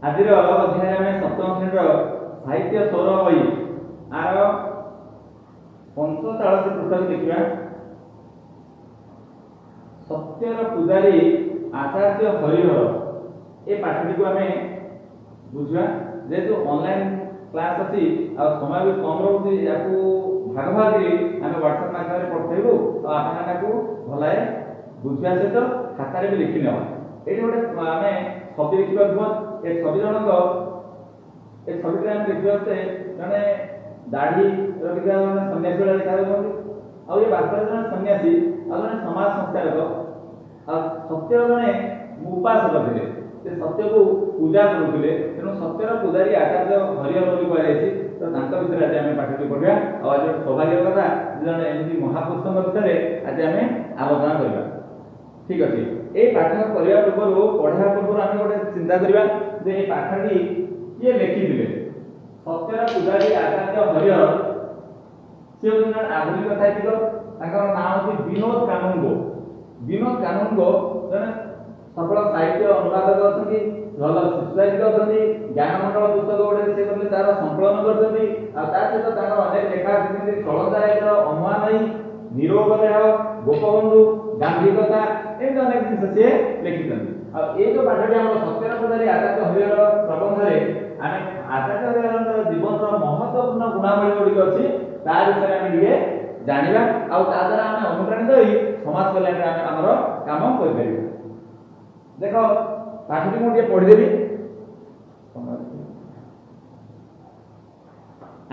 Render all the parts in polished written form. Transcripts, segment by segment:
ଆଜିର ଅଧ୍ୟାୟରେ ଆମେ ସପ୍ତମ ଶ୍ରେଣୀର ସାହିତ୍ୟ ସ୍ୱର ବହି ଆର 45 ପୃଷ୍ଠାକୁ ଦେଖିବା। ସତ୍ୟର ପୂଜାରୀ ଆଚାର୍ଯ୍ୟ ହରିହର, ଏ ପାଠଟିକୁ ଆମେ ବୁଝିବା। ଯେହେତୁ ଅନଲାଇନ୍ କ୍ଲାସ୍ ଅଛି ଆଉ ସମୟ ବି କମ୍ ରହୁଛି, ୟାକୁ ଭାଗ ଭାଗ କରି ଆମେ ହ୍ୱାଟ୍ସଆପ୍ ମାଧ୍ୟମରେ ପଠେଇବୁ ଆଉ ଆପଣମାନେ ତାକୁ ଭଲରେ ବୁଝିବା ସହିତ ଖାତାରେ ବି ଲେଖି ନେବା। ଏଇଠି ଗୋଟେ ଆମେ ଛବି ଦେଖିବାକୁ। ଏ ଛବି ଜଣକ, ଏ ଛବିଟିରେ ଆମେ ଦେଖିବାକୁ ଯେ ଜଣେ ଦାଢ଼ି ରଖିଥିବା ଜଣେ ସନ୍ନ୍ୟାସୀ ଭଳିଆ ଦେଖାଯାଉଛନ୍ତି। ଆଉ ଏ ବାସ୍ତବରେ ଜଣେ ସନ୍ନ୍ୟାସୀ ଆଉ ଜଣେ ସମାଜ ସଂସ୍କାରକ ଆଉ ସତ୍ୟର ଜଣେ ଉପାସକ ଥିଲେ। ସେ ସତ୍ୟକୁ ପୂଜା କରୁଥିଲେ। ତେଣୁ ସତ୍ୟର ପୂଜାରୀ ଆଚାର୍ଯ୍ୟ ହରିହର ବୋଲି କୁହାଯାଇଛି। ତ ତାଙ୍କ ବିଷୟରେ ଆଜି ଆମେ ପାଠଟି ପଢ଼ିବା। ଆଉ ଆଜି ଗୋଟେ ସୌଭାଗ୍ୟର କଥା ଯେ ଜଣେ ଏମିତି ମହାପୁରୁଷଙ୍କ ବିଷୟରେ ଆଜି ଆମେ ଆଲୋଚନା କରିବା। ଠିକ ଅଛି, ଏଇ ପାଠ କରିବା ପୂର୍ବରୁ, ପଢ଼ିବା ପୂର୍ବରୁ ଆମେ ଗୋଟେ ଚିନ୍ତା କରିବା ଯେ ଏଇ ପାଠଟି କିଏ ଲେଖିଥିଲେ? ସତ୍ୟର ପୂଜାରୀ ଆଚାର୍ଯ୍ୟ ହରିହର, ସେ ହେଉଛନ୍ତି ଜଣେ ଆଧୁନିକ ସାହିତ୍ୟିକ। ତାଙ୍କର ନାଁ ହେଉଛି ବିନୋଦ କାନୁନଗୋ। ବିନୋଦ କାନୁନଗୋ ଜଣେ ସଫଳ ସାହିତ୍ୟ ଅନୁବାଦକ ଅଛନ୍ତି, ଭଲ ଶିଶୁ ସାହିତ୍ୟିକ ଅଛନ୍ତି। ଜ୍ଞାନମଣ୍ଡଳ ପୁସ୍ତକ ଗୋଟେ ସେ କରିଥିଲେ, ତାର ସଂକଳନ କରିଛନ୍ତି। ଆଉ ତା ସହିତ ତାଙ୍କର ଅନେକ ଲେଖା ଅଛି, ଯେମିତି ଚଳନ୍ତା ରାଇଜର, ଅମୁଆ ନଈ, ନିରୋଗ ଦେହ, ଗୋପବନ୍ଧୁ, ଗାନ୍ଧୀ କଥା, ଏମିତି ଅନେକ ଜିନିଷ ସିଏ ଲେଖିଛନ୍ତି। ଆଉ ଏଇ ଯୋଉ ପାଠଟି ଆମର ସତ୍ୟର ପୂଜାରୀ ଆଚାର୍ଯ୍ୟ ହରିହର ପ୍ରବନ୍ଧରେ ଆମେ ଆଚାର୍ଯ୍ୟ ହରିହରଙ୍କର ଜୀବନର ମହତ୍ୱପୂର୍ଣ୍ଣ ଗୁଣାବଳୀ ଗୁଡ଼ିକ ଅଛି, ତା ବିଷୟରେ ଆମେ ଟିକେ ଜାଣିବା। ଆଉ ତା ଦ୍ୱାରା ଆମେ ଅନୁପ୍ରାଣିତ ହୋଇ ସମାଜ କଲ୍ୟାଣରେ ଆମେ ଆମର କାମ କରିପାରିବା। ଦେଖ, ପାଠଟି ମୁଁ ଟିକେ ପଢିଦେବି।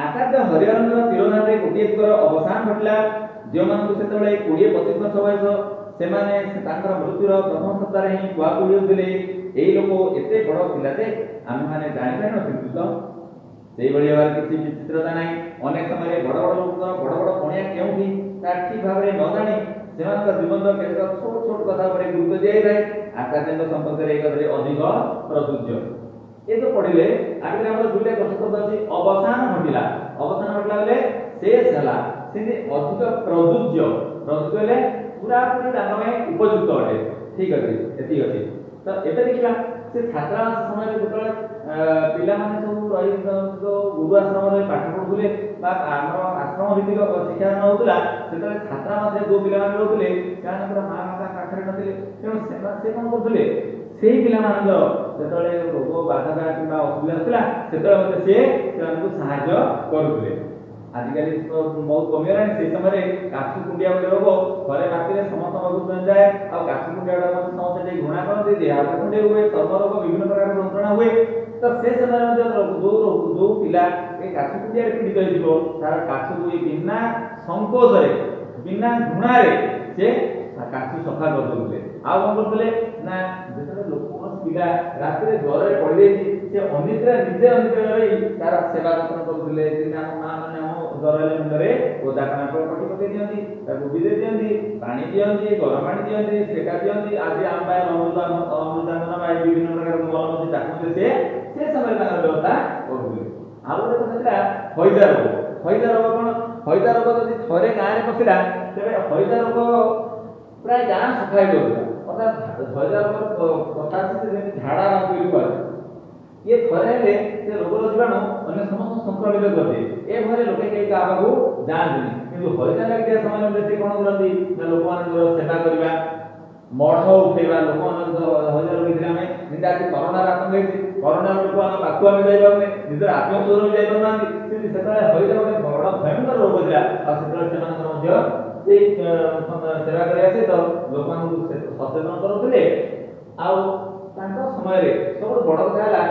ଆଚାର୍ଯ୍ୟ ହରିହରଙ୍କର ତିରୋଧାନରେ ଗୋଟିଏ ଯୁଗର ଅବସାନ ଘଟିଲା। ଯେଉଁମାନଙ୍କୁ ସେତେବେଳେ 20-25 ବର୍ଷ ବୟସ, ସେମାନେ ତାଙ୍କର ମୃତ୍ୟୁର ପ୍ରଥମ ସପ୍ତାହରେ ହିଁ କୁହାକୁହି ହେଉଥିଲେ, ଏଇ ଲୋକ ଏତେ ବଡ଼ ଥିଲା ଯେ ଆମେମାନେ ଜାଣିପାରିନଥିଲୁ ତ। ସେଇଭଳି ହେବାର କିଛି ବିଚିତ୍ରତା ନାହିଁ। ଅନେକ ସମୟରେ ବଡ଼ ବଡ଼ ଲୋକଙ୍କର ବଡ଼ ବଡ଼ ପଣିଆ କେଉଁଠି, ତା ଠିକ ଭାବରେ ନ ଜାଣି ସେମାନଙ୍କ ଜୀବନର କେତେକ ଛୋଟ ଛୋଟ କଥା ଉପରେ ଗୁରୁତ୍ୱ ଦିଆଯାଇଥାଏ। ଆଚାର୍ଯ୍ୟଙ୍କ ସମ୍ପର୍କରେ ଏହି କଥାଟି ଅଧିକ ପ୍ରଯୁଜ୍ୟ। ଏ ଯୋଉ ପଢିଲେ, ଆଗରେ ଆମର ଦୁଇଟା କୋଷ ଶବ୍ଦ ଅଛି। ଅବସାନ ଘଟିଲା, ଅବସାନ ଘଟିଲା ବୋଲେ ଶେଷ ହେଲା। ସେମିତି ଅଧିକ ପ୍ରଯୁଜ୍ୟ, ପ୍ରଯୁଜ୍ୟ ହେଲେ ପୁରାପୁରି ତାଙ୍କ ପାଇଁ ଉପଯୁକ୍ତ ଅଟେ। ଠିକ ଅଛି, ଏତିକି ଅଛି। ତ ଏବେ ଦେଖିବା, ସେ ଛାତ୍ରାବାସ ସମୟରେ ଯେତେବେଳେ ପିଲାମାନେ ସବୁ ରହି ଯୋଉ ଗୁରୁ ଆଶ୍ରମରେ ପାଠ ପଢୁଥିଲେ ବା ଆମର ଆଶ୍ରମ ଭିତ୍ତିକ ଶିକ୍ଷାଦାନ ହଉଥିଲା, ସେତେବେଳେ ଛାତ୍ରାବାସରେ ଯୋଉ ପିଲାମାନେ ରହୁଥିଲେ, ସେମାନଙ୍କର ମା ବାପା ପାଖରେ ନଥିଲେ। ତେଣୁ ସେମାନେ ସେ କଣ କରୁଥିଲେ? ସେଇ ପିଲାମାନଙ୍କର ଯେତେବେଳେ ରୋଗ ବାଧକ କିମ୍ବା ଅସୁବିଧା ଥିଲା, ସେତେବେଳେ ମଧ୍ୟ ସିଏ ସେମାନଙ୍କୁ ସାହାଯ୍ୟ କରୁଥିଲେ। ଆଜିକାଲି ତ ବହୁତ କମିଗଲାଣି। ସେଇ ସମୟରେ କାଛୁ କୁଣ୍ଡିଆ ଗୋଟେ ରୋଗ ଥରେ ରାତିରେ ସମସ୍ତଙ୍କ ପାଖକୁ ଯାଏ। ଆଉ କାଛୁ କୁଣ୍ଡିଆଟା ମଧ୍ୟ ସମସ୍ତେ ଟିକେ ଘୃଣା କରନ୍ତି। ଦେହ ହାତ କୁଣ୍ଡେଇ ହୁଏ, ଚର୍ମ ରୋଗ, ବିଭିନ୍ନ ପ୍ରକାର ଯନ୍ତ୍ରଣା ହୁଏ। ତ ସେ ସମୟରେ ମଧ୍ୟ ଯୋଉ ଯୋଉ ପିଲା ଏ କାଛୁ କୁଣ୍ଡିଆରେ ପୀଡ଼ିତ ହେଇଯିବ, ତାର କାଛୁକୁ ଏ ବିନା ସଂକୋଚରେ, ବିନା ଘୃଣାରେ ସେ କାଛୁ ସଫା କରିଦଉଥିଲେ। ଆଉ କଣ କରୁଥିଲେ ନା, ଯେତେବେଳେ ଲୋକ କୌଣସି ପିଲା ରାତିରେ ଜ୍ୱରରେ ପଡ଼ିଯାଇଛି, ସେ ଅନିଦ୍ରା, ନିଜେ ଅନିଦ୍ରା ରହି ତାର ସେବା ଯତ୍ନ କରୁଥିଲେ। ଯେମିତି ଆମ ମା ମାନେ ଆମ ଜ୍ୱର ହେଲେ ମୁଣ୍ଡରେ ଓଦା କନା ପଟି ପକେଇ ଦିଅନ୍ତି, ତାକୁ ବିଜେଇ ଦିଅନ୍ତି, ପାଣି ଦିଅନ୍ତି, ଗରମ ପାଣି ଦିଅନ୍ତି, ସେକା ଦିଅନ୍ତି। ଆଜି ଆମ ପାଇଁ ଅମୃତାଞ୍ଜନ ବା ବିଭିନ୍ନ ପ୍ରକାର ମଲମ ଅଛି, ତାକୁ ମଧ୍ୟ ସେ ସେ ସମୟରେ ତାଙ୍କର ବ୍ୟବସ୍ଥା କରୁଥିଲେ। ଆଉ ଗୋଟେ କଥା ଥିଲା ହଇଜା ରୋଗ। ହଇଜା ରୋଗ କଣ? ହଇଜା ରୋଗ ଯଦି ଥରେ ଗାଁରେ ପଶିଲା, ତେବେ ହଇଜା ରୋଗ ପ୍ରାୟ ଗାଁ ସଫା ହେଇଯାଉଥିଲା। ଅର୍ଥାତ୍ ହଇଜା ରୋଗର କଥା ଅଛି, ସେ ଯେମିତି ଝାଡ଼ା ବାନ୍ତି ବୋଲି କୁହାଯାଏ। ଇଏ ଥରେ ହେଲେ ସେ ରୋଗର ଜୀବାଣୁ ଅନ୍ୟ ସମସ୍ତଙ୍କୁ ସଂକ୍ରମିତ କରିଦିଏ। ଏ ଭୟରେ ଲୋକେ କେହି କାହା ପାଖକୁ ଯାଆନ୍ତିନି। କିନ୍ତୁ ହଇଜା ଲାଗିଥିବା ସମୟରେ ମଧ୍ୟ ସେ କଣ କରନ୍ତି ନା, ଲୋକମାନଙ୍କର ସେବା କରିବା, ମଢ଼ ଉଠେଇବା। ଲୋକମାନଙ୍କ ହଇଜା ରୋଗୀ ଥିଲେ, ଆମେ ଯେମିତି ଆଜି କରୋନାର ଆତଙ୍କ ହେଇଛି, କରୋନାର ଲୋକମାନଙ୍କ ପାଖକୁ ଆମେ ଯାଇପାରୁନେ, ନିଜର ଆତ୍ମୀୟ ସ୍ୱଜନ ବି ଯାଇପାରୁନାହାନ୍ତି, ସେମିତି ସେତେବେଳେ ହଇଜା ଗୋଟେ ବଡ଼ ଭୟଙ୍କର ରୋଗ ଥିଲା। ଆଉ ସେତେବେଳେ ସେମାନଙ୍କର ମଧ୍ୟ ସେଇ ସେବା କରିବା ସହିତ ଲୋକମାନଙ୍କୁ ସଚେତନ କରୁଥିଲେ। ଆଉ ତାଙ୍କ ସମୟରେ ସବୁଠୁ ବଡ଼ କଥା ହେଲା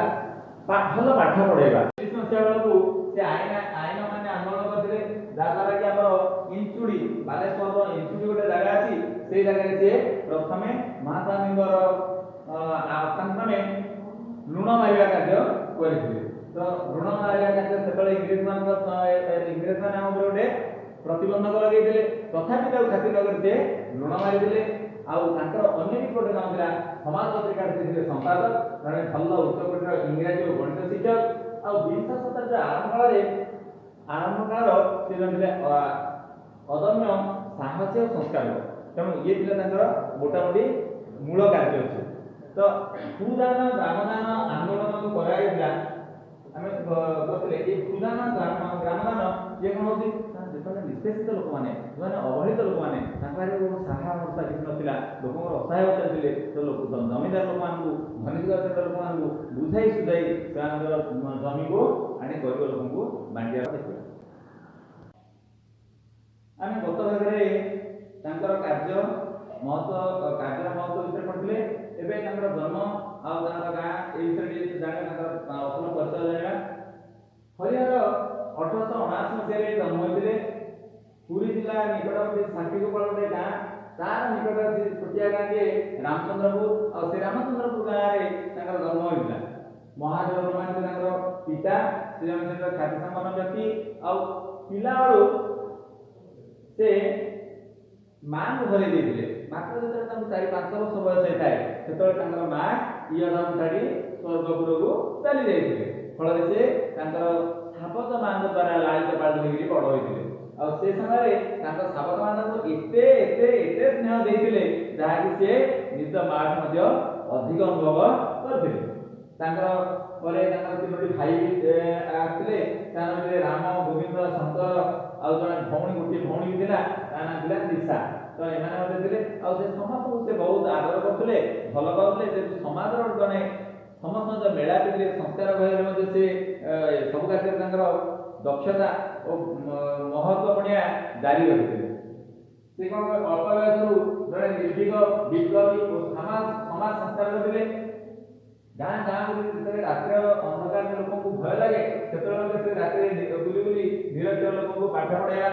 ଭଲ ପାଠ ପଢେଇବା। 30 ମସିହା ବେଳକୁ ସେ ଆଇନ ମାନେ ଆନ୍ଦୋଳନ କରିଥିଲେ, ଯାହାଦ୍ୱାରା କି ଆମର ଇଞ୍ଚୁଡ଼ି, ବାଲେଶ୍ୱରର ଇଞ୍ଚୁଡ଼ି ଗୋଟେ ଜାଗା ଅଛି, ସେଇ ଜାଗାରେ ସିଏ ପ୍ରଥମେ ମହାତ୍ମା ଗାନ୍ଧୀଙ୍କର ଆହ୍ୱାନ କ୍ରମେ ଲୁଣ ମାରିବା କାର୍ଯ୍ୟ କରିଥିଲେ। ତ ଲୁଣ ମାରିବା କାର୍ଯ୍ୟ ସେତେବେଳେ ଇଂରେଜ ମାନେ ଆମ ଉପରେ ଗୋଟେ ପ୍ରତିବନ୍ଧକ ଲଗେଇଥିଲେ। ତଥାପି ତାକୁ ଖାତିର ନ କରି ସେ ଲୁଣ ମାରିଥିଲେ। ଆଉ ତାଙ୍କର ଅନ୍ୟ ବି ଗୋଟେ କାମ ଥିଲା, ସମାଜ ପତ୍ରିକାରେ ସେ ଥିଲେ ସମ୍ପାଦକ, ଜଣେ ଭଲ ଉଚ୍ଚକୋଟୀର ଇଂରାଜୀ ଓ ଗଣିତ ଶିକ୍ଷକ। ଆଉ ବିଂଶ ଶତାବ୍ଦୀର ଆରମ୍ଭ କାଳର ସେ ଜଣେ ଥିଲେ ଅଦମ୍ୟ ସାହସୀ ଆଉ ସଂସ୍କାରକ। ତେଣୁ ଇଏ ଥିଲା ତାଙ୍କର ମୋଟାମୋଟି ମୂଳ କାର୍ଯ୍ୟ ଅଛି। ତ ଭୂଦାନ ଗ୍ରାମଦାନ ଆନ୍ଦୋଳନ ଯୋଉ କରାଯାଇଥିଲା ଆମେ କରିଥିଲେ, ଏଇ ଭୂଦାନ ଗ୍ରାମଦାନ ଇଏ କଣ ହଉଛି ନା ଯେତେବେଳେ ନିଷ୍ପେଷିତ ଲୋକମାନେ, ଯେଉଁମାନେ ଅବହେଳିତ ଲୋକମାନେ, ତାଙ୍କ ପାଖରେ কোনো ସାହା ଭରସା କିଛି ନଥିଲା, ଲୋକଙ୍କର ଅସହାୟ ଚାଲିଥିଲେ, ତ ଲୋକ ଜମିଦାର ଲୋକମାନଙ୍କୁ, ଧନୀ ଶ୍ରେଣୀର ଲୋକମାନଙ୍କୁ ବୁଝାଇ ସୁଝାଇ ସେମାନଙ୍କର ଜମିକୁ ଆଣି ଗରିବ ଲୋକଙ୍କୁ ବାଣ୍ଟିବା ଦେଖିବା। ଆମେ ଗତ ଭାଗରେ ତାଙ୍କର କାର୍ଯ୍ୟ ମହତ୍ଵ, କାର୍ଯ୍ୟର ମହତ୍ଵ ବିଷୟରେ ପଢିଥିଲେ। ଏବେ ତାଙ୍କର ଜନ୍ମ ଆଉ ତାଙ୍କର ଗାଁ ଏଇ ବିଷୟରେ ଟିକେ ଜାଣିବା, ତାଙ୍କର ଅସଲ ପରିଚୟ ଜାଣିବା। ହରିହର 1879 ମସିହାରେ ଜନ୍ମ ହୋଇଥିଲେ। ପୁରୀ ଜିଲ୍ଲା ନିକଟବର୍ତ୍ତୀ ସାକ୍ଷୀଗୋପାଳ ଗୋଟେ ଗାଁ, ତାର ନିକଟରେ ସେ ଛୋଟିଆ ଗାଁଟିଏ ରାମଚନ୍ଦ୍ରପୁର, ଆଉ ସେ ରାମଚନ୍ଦ୍ରପୁର ଗାଁରେ ତାଙ୍କର ଜନ୍ମ ହୋଇଥିଲା। ମହାଦେବ ବ୍ରହ୍ମା ଥିଲେ ତାଙ୍କର ପିତା। ସେ ଜଣେ ସେଠାର ଖ୍ୟାତି ସମ୍ପନ୍ନ ବ୍ୟକ୍ତି। ଆଉ ପିଲାବେଳୁ ସେ ମାଙ୍କୁ ହରାଇ ଦେଇଥିଲେ। ମାତ୍ର ଯେତେବେଳେ ତାଙ୍କୁ 4-5 ବର୍ଷ ବୟସ ହେଇଥାଏ, ସେତେବେଳେ ତାଙ୍କର ମା ଇହଧାମ ଛାଡ଼ି ସ୍ୱର୍ଗପୁରକୁ ଚାଲି ଯାଇଥିଲେ। ଫଳରେ ସେ ତାଙ୍କର ସାବତ ମାଙ୍କ ଦ୍ୱାରା ଲାଳିତ ପାଳିତ ହେଇକିରି ବଡ଼ ହୋଇଥିଲେ। ଆଉ ସେ ସମୟରେ ତାଙ୍କ ସାବତ ମା ତାଙ୍କୁ ଏତେ ଏତେ ଏତେ ସ୍ନେହ ଦେଇଥିଲେ, ଯାହାକି ସେ ନିଜ ମାଠୁ ମଧ୍ୟ ଅଧିକ ଅନୁଭବ କରିଥିଲେ। ତାଙ୍କର ପରେ ତାଙ୍କର ତିନୋଟି ଭାଇ ଆସିଥିଲେ। ତାଙ୍କ ଭିତରେ ରାମ, ଗୋବିନ୍ଦ, ଶଙ୍କର, ଆଉ ଜଣେ ଭଉଣୀ, ଗୋଟିଏ ଭଉଣୀ ବି ଥିଲା, ତା ନାଁ ଥିଲା ନିଶା। ତ ଏମାନେ ମଧ୍ୟ ଥିଲେ। ଆଉ ସେ ସମସ୍ତଙ୍କୁ ସେ ବହୁତ ଆଦର କରୁଥିଲେ, ଭଲ ପାଉଥିଲେ। ଯେହେତୁ ସମାଜର ଜଣେ ସମସ୍ତଙ୍କ ମେଳାପିରେ ସଂସ୍କାର କହିବାରେ ମଧ୍ୟ ସେ ସବୁ କାର୍ଯ୍ୟରେ ତାଙ୍କର ଦକ୍ଷତା ଓ ମହତ୍ଵ ପଣିଆ ଜାରି ରଖିଥିଲେ। ସେ କଣ ଅଳ୍ପ ବୟସରୁ ଜଣେ ନିର୍ଭୀକ ବିପ୍ଳବୀ ଓ ସମାଜ ସଂସ୍କାରକ ଥିଲେ। ଗାଁ ଗାଁ ବୁଲି ଯେତେବେଳେ ରାତ୍ର ଅନ୍ଧକାରରେ ଲୋକଙ୍କୁ ଭୟ ଲାଗେ, ସେତେବେଳେ ମଧ୍ୟ ସେ ରାତିରେ ବୁଲି ବୁଲି ନିରକ୍ଷର ଲୋକଙ୍କୁ ପାଠ ପଢେଇବା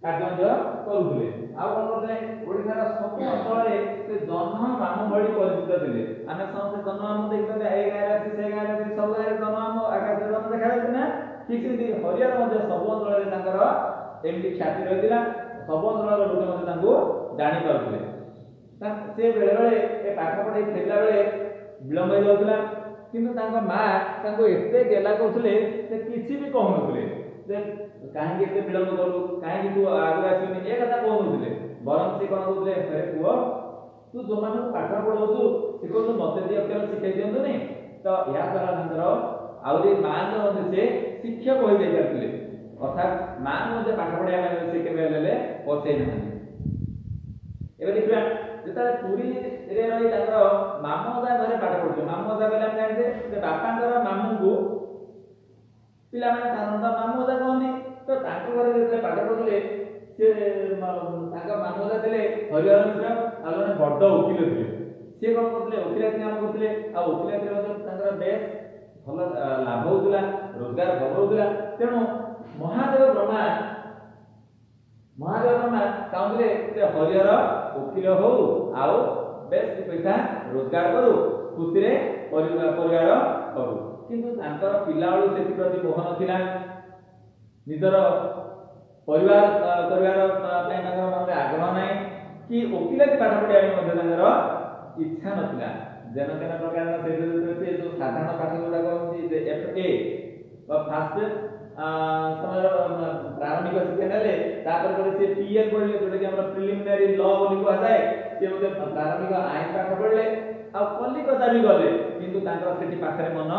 କାର୍ଯ୍ୟ ମଧ୍ୟ କରୁଥିଲେ। ଆଉ କଣ କରୁଥିଲେ? ଓଡ଼ିଶାର ସବୁ ଅଞ୍ଚଳରେ ସେ ଜହ୍ନ ମାମୁଁ ଭଳି ପରିଚିତ ଥିଲେ। ଆମେ ସମସ୍ତେ ଜହ୍ନ ମାମୁଁ ଦେଖିଛନ୍ତି। ଏଇ ଗାଁରେ ଅଛି, ସେ ଗାଁରେ ଅଛି, ସବୁ ଗାଁରେ ଜହ୍ନ ମାମୁଁ, ଆକାଶରେ ଜହ୍ନ ଦେଖାଯାଉଛି ନା? ଠିକ ସେମିତି ହରିହର ମଧ୍ୟ ସବୁ ଅଞ୍ଚଳରେ ତାଙ୍କର ଏମିତି ଖ୍ୟାତି ରହିଥିଲା। ସବୁ ଅଞ୍ଚଳର ଲୋକେ ମଧ୍ୟ ତାଙ୍କୁ ଜାଣିପାରୁଥିଲେ। ସେ ବେଳେବେଳେ ଏ ପାଠ ପଢ଼େଇ ଫେରିଲା ବେଳେ ବିଳମ୍ବ ହେଇଯାଉଥିଲା, କିନ୍ତୁ ତାଙ୍କ ମା ତାଙ୍କୁ ଏତେ ଗେଲା କରୁଥିଲେ, ସେ କିଛି ବି କହୁନଥିଲେ ଯେ କାହିଁକି ଏତେ ବିଳମ୍ବ କଲୁ, କାହିଁକି ତୁ ଆଗରୁ ଆସିବୁନି, ଏ କଥା କହୁନଥିଲେ। ବରଂ ସେ କଣ କହୁଥିଲେ? ଆରେ ପୁଅ, ତୁ ଯୋଉମାନଙ୍କୁ ପାଠ ପଢଉଛୁ, ଶିଖଉଛୁ, ମତେ ଦି ଅକ୍ଷର ଶିଖେଇ ଦିଅନ୍ତୁନି? ତ ଏହା ଦ୍ୱାରା ତାଙ୍କର ଆହୁରି ମାଙ୍କର ମଧ୍ୟ ସେ ଶିକ୍ଷକ ହୋଇଯାଇପାରିଥିଲେ। ଅର୍ଥାତ୍ ମାଙ୍କୁ ମଧ୍ୟ ପାଠ ପଢିବା ପାଇଁ ସେ କେବେ ହେଲେ ପଛେଇ ନାହାନ୍ତି। ଏବେ ଦେଖିବା, ଯେତେବେଳେ ପୁରୀରେ ରହି ତାଙ୍କର ମାମୁଁ ଅଜା ଘରେ ପାଠ ପଢୁଥିଲେ। ମାମୁଁ ଅଜା କହିଲେ ଆମେ ଜାଣିଛେ ଯେ ବାପାଙ୍କର ମାମୁଁଙ୍କୁ ପିଲାମାନେ ସାଧାରଣତଃ ମାମୁଁ ଅଜା କହନ୍ତି। ତ ତାଙ୍କ ଘରେ ଯେତେବେଳେ ପାଠ ପଢୁଥିଲେ, ସେ ତାଙ୍କ ମାମୁଁ ଅଜା ଥିଲେ ହରିହର ମିଶ୍ର, ଆଉ ଜଣେ ବଡ ଓକିଲ ଥିଲେ। ସିଏ କଣ କରୁଥିଲେ? ଓକିଲାତି କାମ କରୁଥିଲେ। ଆଉ ଓକିଲାତିରେ ମଧ୍ୟ ତାଙ୍କର ବେଶ ଭଲ ଲାଭ ହଉଥିଲା, ରୋଜଗାର ଭଲ ହଉଥିଲା। ତେଣୁ ମହାଦେବ ବ୍ରହ୍ମା ଚାହୁଁଥିଲେ ଯେ ହରିହର ଓକିଲ ହଉ ଆଉ ବେଶ ପଇସା ରୋଜଗାର କରୁ, ଖୁସିରେ ପରିବାର କରୁ। କିନ୍ତୁ ତାଙ୍କର ପିଲାବେଳୁ ସେଥିପ୍ରତି ମୋହ ନଥିଲା। ନିଜର ପରିବାର କରିବାର ପାଇଁ ତାଙ୍କର ମନରେ ଆଗ୍ରହ ନାହିଁ କି ଓକିଲାତି ପାଠ ପଢିବା ପାଇଁ ମଧ୍ୟ ତାଙ୍କର ଇଚ୍ଛା ନଥିଲା। ଯେନ ତେନ ପ୍ରକାର ସେ ଯୋଉ ସାଧାରଣ ପାଠ ଯୋଉଟା କହନ୍ତି ଯେ ଏଫ ଏ ବା ଫାଷ୍ଟ ସମୟର ପ୍ରାରମ୍ଭିକ ଶିକ୍ଷା ନେଲେ। ତାପରେ ପରେ ସେ ପିଏଲ ପଢିଲେ, ଯୋଉଟା କି ଆମର ପ୍ରିଲିମିନାରୀ ଲ ବୋଲି କୁହାଯାଏ। ସେ ମଧ୍ୟ ପ୍ରାରମ୍ଭିକ ଆଇନ ପାଠ ପଢିଲେ ଆଉ କଲିକତା ବି ଗଲେ, କିନ୍ତୁ ତାଙ୍କର ସେଠି ପାଠରେ ମନ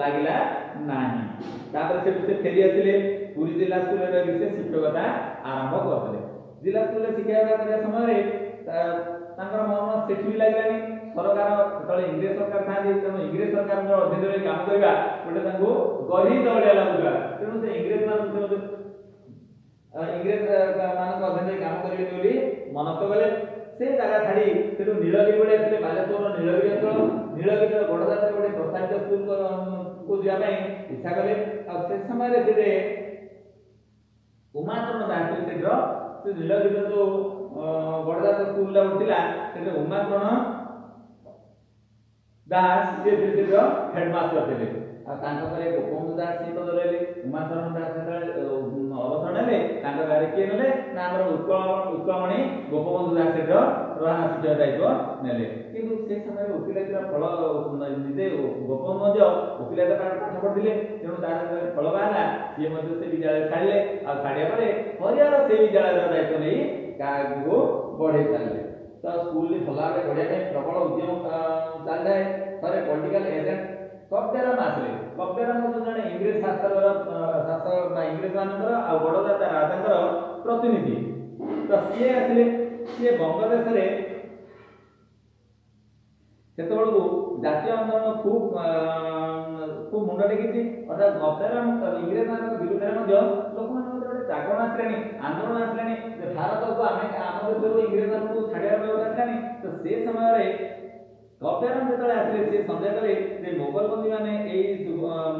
ଲାଗିଲା ନାହିଁ। ତାପରେ ସେଠୁ ସେ ଫେରି ଆସିଲେ। ପୁରୀ ଜିଲ୍ଲା ସ୍କୁଲରେ ରହିକି ସେ ଶିକ୍ଷକତା ଆରମ୍ଭ କରିଦେଲେ। ଜିଲ୍ଲା ସ୍କୁଲରେ ଶିକ୍ଷକତା କରିବା ସମୟରେ ତାଙ୍କର ମନ ସେଠି ବି ଲାଗିଲାନି। ସରକାର ସେତେବେଳେ ଇଂରେଜ ସରକାର ଥାନ୍ତି, ତେଣୁ ଇଂରେଜ ସରକାରଙ୍କ ଅଧୀନରେ କାମ କରିବା ଗୋଟେ ତାଙ୍କୁ ଗର୍ହିତ ଭଳିଆ ଲାଗୁଥିଲା। ତେଣୁ ସେ ଇଂରେଜ ମାନଙ୍କୁ ସେ ମଧ୍ୟ ଇଂରେଜ ମାନଙ୍କ ଅଧୀନରେ କାମ କରିବେନି ବୋଲି ମନସ୍ଥ କଲେ। ସେ ଜାଗା ଛାଡ଼ି ସେଠୁ ନୀଳଗିରି ଭଳି ଆସିଲେ, ବାଲେଶ୍ୱରର ନୀଳଗିରି ଅଞ୍ଚଳ। ନୀଳଗିରିର ଗଡ଼ଜାତରେ ଗୋଟେ ପ୍ରସ୍ତାବିତ ସ୍କୁଲକୁ ଯିବା ପାଇଁ ଇଚ୍ଛା କଲେ। ଆଉ ସେ ସମୟରେ ସେଠି ଉମାଚରଣ ଦାସ ଥିଲେ ସେଠିର। ସେ ନୀଳଗିରିର ଯୋଉ ଗଡ଼ଜାତ ସ୍କୁଲଟା ଗୋଟେ ଥିଲା, ସେଠି ଉମାଚରଣ ଦାସ ସିଏ ଥିଲେ ସେଠିର ହେଡମାଷ୍ଟର ଥିଲେ। ଆଉ ତାଙ୍କ ପରେ ଗୋପବନ୍ଧୁ ଦାସ ସିଏ ପଦ ରହିଲେ। ଉମାଚରଣ ଦାସ ଯେତେବେଳେ ଅବସର ନେଲେ, ତାଙ୍କ ଜାଗାରେ କିଏ ନେଲେ ନା ଆମର ଉତ୍କଳମଣି ଗୋପବନ୍ଧୁ ଦାସ ସେଠିର ପ୍ରଧାନ ଶିକ୍ଷକ ଦାୟିତ୍ୱ ନେଲେ। କିନ୍ତୁ ସେ ସମୟରେ ଓକିଲାତିର ଫଳ, ନିଜେ ଗୋପବନ୍ଧୁ ମଧ୍ୟ ଓକିଲାତି ପାଠ ପଢିଥିଲେ, ତେଣୁ ତାର ଯେତେବେଳେ ଫଳ ବାହାରିଲା, ସିଏ ମଧ୍ୟ ସେ ବିଦ୍ୟାଳୟ ଛାଡ଼ିଲେ। ଆଉ ଛାଡ଼ିବା ପରେ ହରିହର ସେଇ ବିଦ୍ୟାଳୟର ଦାୟିତ୍ୱ ନେଇ କାହାକୁ ବଢେଇ ଚାଲିଲେ। ତ ସ୍କୁଲରେ ଭଲ ଭାବରେ ପଢ଼ିବା ପାଇଁ ପ୍ରବଳ ଉଦ୍ୟମ ଚାଲିଥାଏ। ଥରେ ପଲିଟିକାଲ ଏଜେଣ୍ଟ କପେରମ ଆସିଲେ। କପେରମ ହେଉଛି ଜଣେ ଇଂରେଜ ଶାସକର, ଶାସକ ବା ଇଂରେଜ ମାନଙ୍କର ଆଉ ବଡ଼ୋଦା ରାଜାଙ୍କର ପ୍ରତିନିଧି। ତ ସିଏ ଆସିଲେ। ସିଏ ବଙ୍ଗଦେଶରେ ସେତେବେଳକୁ ଜାତୀୟ ଆନ୍ଦୋଳନ ଖୁବ୍ ଖୁବ୍ ମୁଣ୍ଡ ଟେକିଛି। ଅର୍ଥାତ୍ ଗବେରମ ଇଂରେଜ ମାନଙ୍କ ବିରୁଦ୍ଧରେ ମଧ୍ୟ ଲୋକମାନଙ୍କ ଭିତରେ ଗୋଟେ ଜାଗରଣ ଆସିଲାଣି, ଆନ୍ଦୋଳନ ଆସିଲାଣି ଯେ ଭାରତକୁ ଆମେ ଆମ ଦେଶରୁ ଇଂରେଜ ମାନଙ୍କୁ ଛାଡ଼ିବାର ବ୍ୟବସ୍ଥା ଆସିଲାଣି। ତ ସେ ସମୟରେ ଗବେରମ ଯେତେବେଳେ ଆସିଲେ, ସେ ସନ୍ଦେହ କଲେ ଯେ ମୋଗଲବନ୍ଦୀ ମାନେ, ଏଇ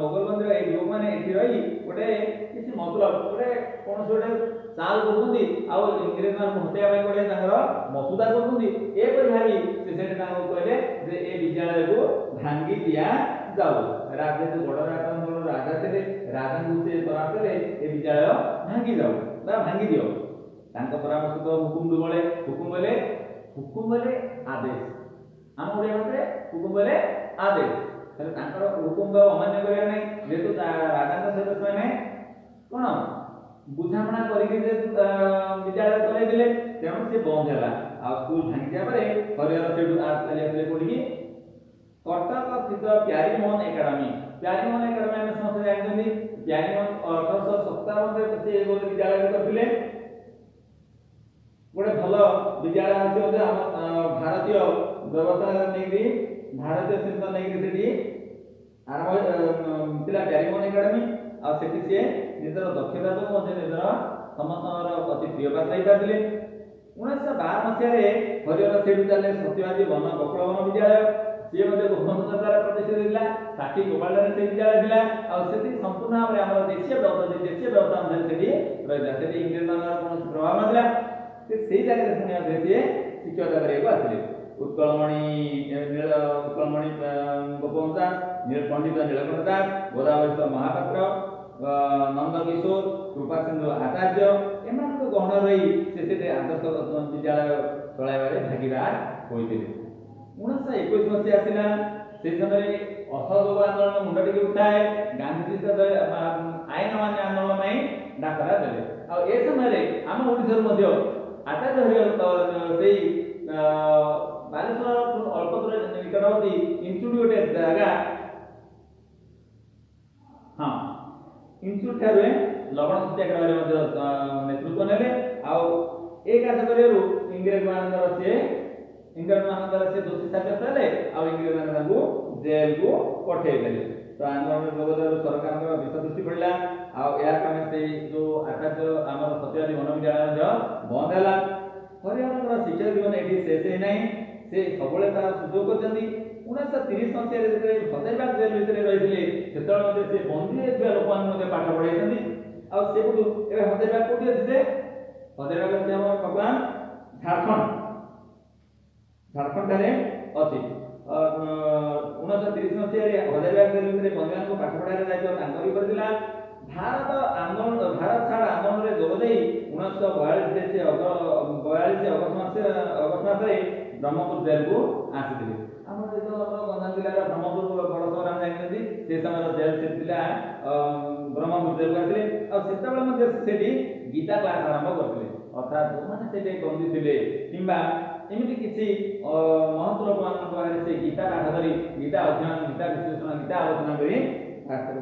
ମୋଗଲବନ୍ଦୀର ଏଇ ଯୁବକମାନେ ଏଠି ରହି ଗୋଟେ କିଛି ମତଲବ, ଗୋଟେ କୌଣସି ଗୋଟେ ଚାଲ କରୁଛନ୍ତି ଆଉ ଇଂରେଜ ମାନଙ୍କୁ ହଟେଇବା ପାଇଁ ଗୋଟେ ତାଙ୍କର ମସୁଦା କରୁଛନ୍ତି। ଏପରି ଭାବି ସେ ସେଠି ତାଙ୍କୁ କହିଲେ ଯେ ଏ ବିଦ୍ୟାଳୟକୁ ଭାଙ୍ଗି ଦିଆଯାଉ। ଯେହେତୁ ବଡ଼ ରାଜାଙ୍କର ରାଜା ଥିଲେ, ରାଜାଙ୍କୁ ସେ ପରାମର୍ଶ ଦେଲେ ଏ ବିଦ୍ୟାଳୟ ଭାଙ୍ଗି ଯାଉ ବା ଭାଙ୍ଗି ଦିଅ। ତାଙ୍କ ପରାମର୍ଶ ତ ହୁକୁମ ବଳେ। ହୁକୁମ ବୋଲେ ଆଦେଶ। ଆମ ଓଡ଼ିଆ ଭାଷାରେ ହୁକୁମ ବୋଲେ ଆଦେଶ। ହେଲେ ତାଙ୍କର ହୁକୁମକୁ ଆଉ ଅମାନ୍ୟ କରିବା ନାହିଁ। ଯେହେତୁ ରାଜାଙ୍କ ସହିତ ସେମାନେ କ'ଣ ବୁଝାମଣା କରିକି ଯେହେତୁ ବିଦ୍ୟାଳୟ ଚଲେଇଥିଲେ, ତେଣୁ ସେ ବନ୍ଦ ହେଲା। ଆଉ ସ୍କୁଲ ଭାଙ୍ଗିଯିବା ପରେ ହରିହର ସେଇଠୁ ଚାଲି ଆସିଲେ କୋଉଠିକି? କଟକ ସ୍ଥିତ ପ୍ୟାରୀମୋହନ ଏକାଡେମୀ। ପ୍ୟାରୀମୋହନ ଏକାଡେମୀ ଆମେ ସମସ୍ତେ ଜାଣିଛନ୍ତି। ପ୍ୟାରୀମୋହନ 1857ରେ ସେ ଗୋଟେ ବିଦ୍ୟାଳୟ କରିଥିଲେ। ଗୋଟେ ଭଲ ବିଦ୍ୟାଳୟ ଅଛି ମଧ୍ୟ। ଆମ ଭାରତୀୟ ବ୍ୟବସ୍ଥା ନେଇକରି, ଭାରତୀୟ ଚିନ୍ତନ ନେଇକରି ସେଠି ଆରମ୍ଭ ଥିଲା ପ୍ୟାରୀମୋହନ ଏକାଡେମୀ। ଆଉ ସେଠି ସିଏ ନିଜର ଦକ୍ଷତା ଯୋଗୁଁ ମଧ୍ୟ ନିଜର ସମସ୍ତଙ୍କର ଅତି ପ୍ରିୟ ପାତ୍ର ହେଇପାରିଥିଲେ। 1912 ମସିହାରେ ହରିହର ସେଇଠୁ ଚାଲିଲେ ସତ୍ୟବାଦୀ ବନ ବକୁଳବନ ବିଦ୍ୟାଳୟ। ସିଏ ମଧ୍ୟ ଗୋପବନ୍ଧୁଙ୍କ ଦ୍ୱାରା ପ୍ରତିଷ୍ଠିତ ହେଇଥିଲା। ସାକ୍ଷୀ ଗୋପାଳରେ ସେ ବିଦ୍ୟାଳୟ ଥିଲା। ଆଉ ସେଠି ସମ୍ପୂର୍ଣ୍ଣ ଭାବରେ ଆମର ଦେଶୀୟ ବ୍ୟବସ୍ଥା, ଦେଶୀୟ ବ୍ୟବସ୍ଥା ଅନୁସାରେ ସେଠି ରହିଥିଲା। ସେଠି ଇଂରେଜ ମାନଙ୍କର କୌଣସି ପ୍ରଭାବ ନଥିଲା। ସେ ସେଇ ଜାଗାରେ ପୁଣି ଆଉଥରେ ସିଏ ଶିକ୍ଷକତା କରିବାକୁ ଆସିଲେ। ଉତ୍କଳମଣି ଗୋପବନ୍ଧୁ ଦାସ, ପଣ୍ଡିତ ନୀଳକଣ୍ଠ ଦାସ, ଗୋଦାବରୀଶ ମହାପାତ୍ର, ନନ୍ଦକିଶୋର, କୃପାସିନ୍ଧୁ ଆଚାର୍ଯ୍ୟ ଏମାନଙ୍କ ଗହଣ ରହି ସେ ସେଠି ଆଦର୍ଶ ବିଦ୍ୟାଳୟ ଚଳାଇବାରେ ଭାଗିଦାର ହୋଇଥିଲେ। 1921 ମସିହା ଆସିଲା। ସେହି ସମୟରେ ଅସହଯୋଗ ଆନ୍ଦୋଳନ ମୁଣ୍ଡ ଟେକି ଉଠାଏ। ଗାନ୍ଧିଜୀ ଆଇନ ଅମାନ୍ୟ ଆନ୍ଦୋଳନ ପାଇଁ ଡାକରା ଦେଲେ। ଆଉ ଏ ସମୟରେ ଆମ ଓଡ଼ିଶାରୁ ମଧ୍ୟ ଆଚାର୍ଯ୍ୟ ହରିହର ସେଇ ବାଲେଶ୍ୱର ଅଳ୍ପ ଦୂର ନିକଟବର୍ତ୍ତୀ ଇଞ୍ଚୁଡ଼ି ଗୋଟେ ଜାଗା, ହଁ, ଇଞ୍ଚୁଡ଼ି ଠାରେ ଲବଣ ସତ୍ୟାଗ୍ରହରେ ମଧ୍ୟ ନେତୃତ୍ୱ ନେଲେ। ଆଉ ଏ କାର୍ଯ୍ୟ କରିବାରୁ ଇଂରେଜ ମାନଙ୍କର ସେ ଦୋଷୀ ସାବ୍ୟସ୍ତ ହେଲେ ଆଉ ଇଂରେଜ ମାନେ ତାଙ୍କୁ ଜେଲକୁ ପଠେଇ ଦେଲେ। ତ ଆନ୍ଦୋଳନରେ ଯୋଗ ଦେବାରୁ ସରକାରଙ୍କର ବିଷ ଦୃଷ୍ଟି ପଡ଼ିଲା। ଆଉ ଏହା କ୍ରମେ ସେଇ ଯୋଉ ଆଚାର୍ଯ୍ୟ ଆମର ସତ୍ୟବାଦୀ ବନବିଦ୍ୟାଳୟ ମଧ୍ୟ ବନ୍ଦ ହେଲା। ହରିହରଙ୍କର ଶିକ୍ଷା ଜୀବନ ଏଠି ଶେଷ ହେଇନାହିଁ। ସେ ସବୁବେଳେ ତାର ସୁଯୋଗ କରିଛନ୍ତି। 1930 ମସିହାରେ ଯେତେବେଳେ ହଜାରୀବାଗ ଜେଲ ଭିତରେ ରହିଥିଲେ, ସେତେବେଳେ ମଧ୍ୟ ସେ ବନ୍ଦୀରେ ଥିବା ଲୋକମାନଙ୍କୁ ମଧ୍ୟ ପାଠ ପଢ଼ାଇଛନ୍ତି। ଆଉ ସେପଟୁ ଏବେ ହଜାରୀବାଗ କୋଉଠି ଅଛି? ଯେ ହଜାରୀବାଗ ଅଛି ଆମର ବର୍ତ୍ତମାନ ଝାଡ଼ଖଣ୍ଡ, ଝାଡ଼ଖଣ୍ଡ ଠାରେ ଅଛି। 1930 ମସିହାରେ ହଜାରୀବାଗ ଜେଲ ଭିତରେ ବନ୍ଦୀମାନଙ୍କୁ ପାଠ ପଢ଼ାଇବାର ଦାୟିତ୍ୱ ତାଙ୍କର ଉପରେ ଥିଲା। ଭାରତ ଛାଡ଼ ଆନ୍ଦୋଳନରେ ଯୋଗ ଦେଇ 1942ରେ ସେ 42 ଅଗଷ୍ଟ ମାସରେ ବ୍ରହ୍ମପୁର ଜେଲକୁ ଆସିଥିଲେ। ଆମର ଏ ଯୋଉ ଆମର ଗଞ୍ଜାମ ଜିଲ୍ଲାର ବ୍ରହ୍ମପୁର ବଡ଼ ସହର ଆମେ ଜାଣିଛନ୍ତି, ସେ ସମୟର ଜେଲ ସେଠି ଥିଲା। ବ୍ରହ୍ମପୁର ଜେଲକୁ ଆସିଲେ ଆଉ ସେତେବେଳେ ମଧ୍ୟ ସେଠି ଗୀତା କ୍ଲାସ ଆରମ୍ଭ କରିଥିଲେ। ଅର୍ଥାତ୍ ଯେଉଁମାନେ ସେଠି ବନ୍ଦୀ ଥିଲେ କିମ୍ବା ଏମିତି କିଛି ମହତ ଲୋକମାନଙ୍କ ପାଖରେ ସେ ଗୀତା ପାଠ କରି, ଗୀତା ଅଧ୍ୟୟନ, ଗୀତା ବିଶ୍ଳେଷଣ, ଗୀତା ଆଲୋଚନା କରି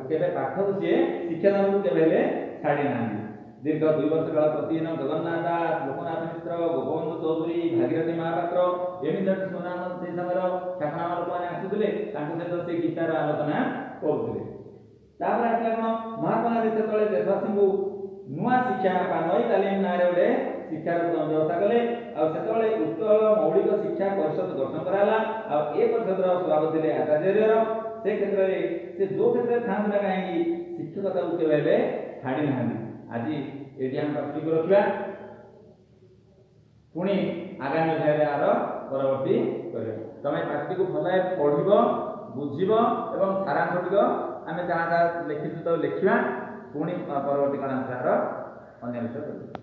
କେବେ ପାଠକୁ ସିଏ ଶିକ୍ଷାଦାନକୁ କେବେ ହେଲେ ଛାଡ଼ି ନାହାନ୍ତି। ଦୀର୍ଘ 2 ବର୍ଷ କାଳ ପ୍ରତିଦିନ ଜଗନ୍ନାଥ ଦାସ, ଲୋକନାଥ ମିଶ୍ର, ଗୋପବନ୍ଧୁ ଚୌଧୁରୀ, ଭାଗୀରଥୀ ମହାପାତ୍ର ଏମିତି ଜଣେ ସୁନାମ ସେଇ ସମୟର ଖ୍ୟାତନାମା ଲୋକମାନେ ଆସୁଥିଲେ, ତାଙ୍କ ସହିତ ସେ ଗୀତାର ଆଲୋଚନା କରୁଥିଲେ। ତାପରେ ଆସିଲା କ'ଣ? ମହାତ୍ମା ଗାନ୍ଧୀ ସେତେବେଳେ ଦେଶବାସୀଙ୍କୁ ନୂଆ ଶିକ୍ଷା ବା ନଈ ତାଲିମ ନାଁରେ ଗୋଟେ ଶିକ୍ଷାର ବ୍ୟବସ୍ଥା କଲେ। ଆଉ ସେତେବେଳେ ଉତ୍କଳ ମୌଳିକ ଶିକ୍ଷା ପରିଷଦ ଗଠନ କରାଗଲା। ଆଉ ଏ ପରିଷଦର ସଭାପତି ଥିଲେ ଆଚାର୍ଯ୍ୟ ହରିହର। ସେ କ୍ଷେତ୍ରରେ ସେ ଯୋଉ କ୍ଷେତ୍ରରେ ଥାଆନ୍ତୁ ନା କାହିଁକି, ଶିକ୍ଷକତାକୁ କେବେ ହେଲେ ଛାଡ଼ି ନାହାନ୍ତି। ଆଜି ଏଇଠି ଆମେ ଟପିକ ରଖିବା। ପୁଣି ଆଗାମୀ ଅଧ୍ୟାୟରେ ଆର ପରବର୍ତ୍ତୀ କରିବା। ତମେ ପାଠଟିକୁ ଭଲ ଭାବେ ପଢ଼ିବ, ବୁଝିବ ଏବଂ ସାରାଂଶଟିକ ଆମେ ଯାହା ଯାହା ଲେଖିଛୁ ତାକୁ ଲେଖିବା। ପୁଣି ପରବର୍ତ୍ତୀ କ୍ଲାସରେ ଆର ଅନ୍ୟ ବିଷୟ କରିବା।